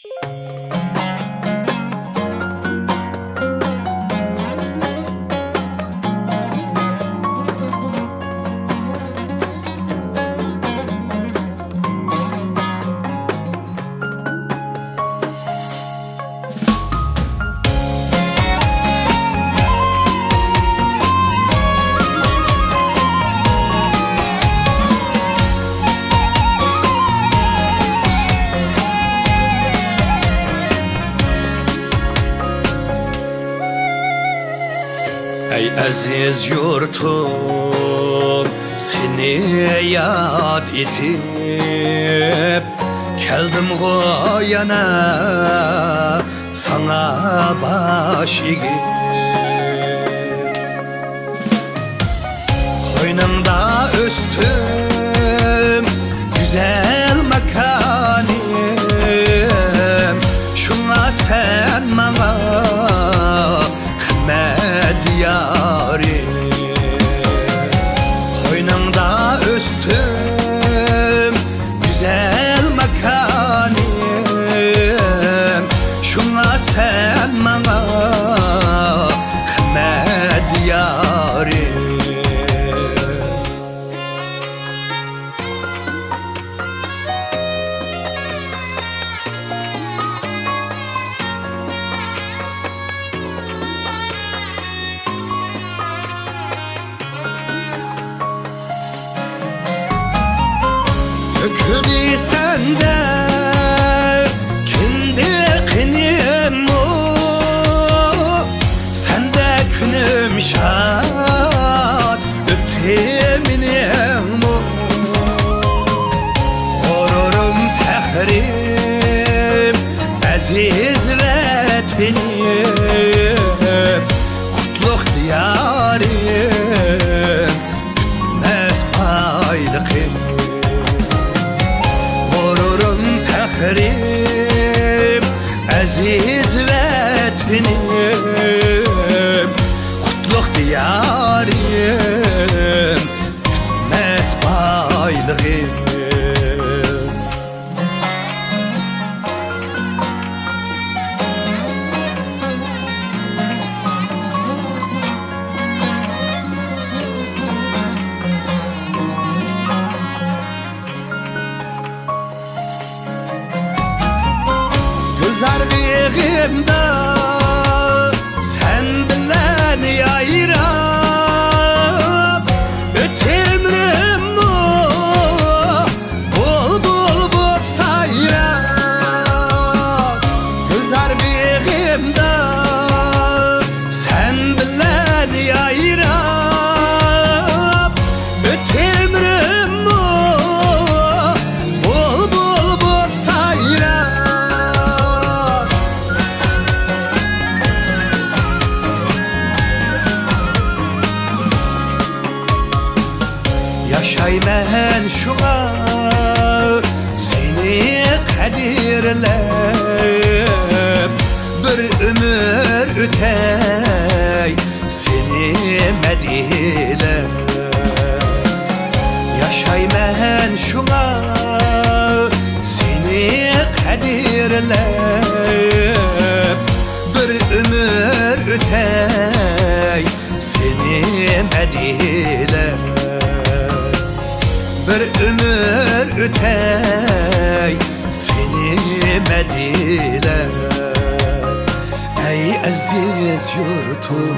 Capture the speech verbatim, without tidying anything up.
ئەي ئەزىز يۇرتۇم، سېنى ياد ئېتىپ، كەلدىمغۇ يەنە ساڭا باش ئېگىپ. قوينۇڭدا ئۆستۈم، گۈزەل ماكانىم، شۇڭا سەن ماڭا قىممەت دىيارىم. قوينۇڭدا ئۆستۈم، گۈزەل ماكانىم، شۇڭا سەن ماڭا قىممەت دىيارىم. تۆكۈلدى سەندە كىندىك قېنىممۇ، سەندە كۈنۈم شاد، ئۆتتى مېنىڭمۇ. غۇرۇرۇم، پەخرىم، ئەزىز ۋەتىنىم، قۇتلۇق دىيارىم، پۈتمەس بايلىقىم. غۇرۇرۇم، پەخرىم، ئەزىز ۋەتىنىم، قۇتلۇق دىيارىم، پۈتمەس بايلىقىم. گۈلزار بېغىمدا سەن بىلەن يايراپ، ئۆتەمرىممۇ بۇلبۇل بوپ سايراپ، گۈلزار بېغىمدا سەن بىلەن يايراپ، ئۆتەمرىممۇ بۇلبۇل بوپ سايراپ. ياشايمەن شۇڭا سېنى قەدىرلەپ، بىر ئۆمۈر ئۆتەي سېنى مەدھىيلەپ. ياشايمەن شۇڭا سېنى قەدىرلەپ، بىر ئۆمۈر ئۆتەي سېنى مەدھىيلەپ، بىر ئۆمۈر ئۆتەي سېنى مەدھىيلەپ. ئەي ئەزىز يۇرتۇم،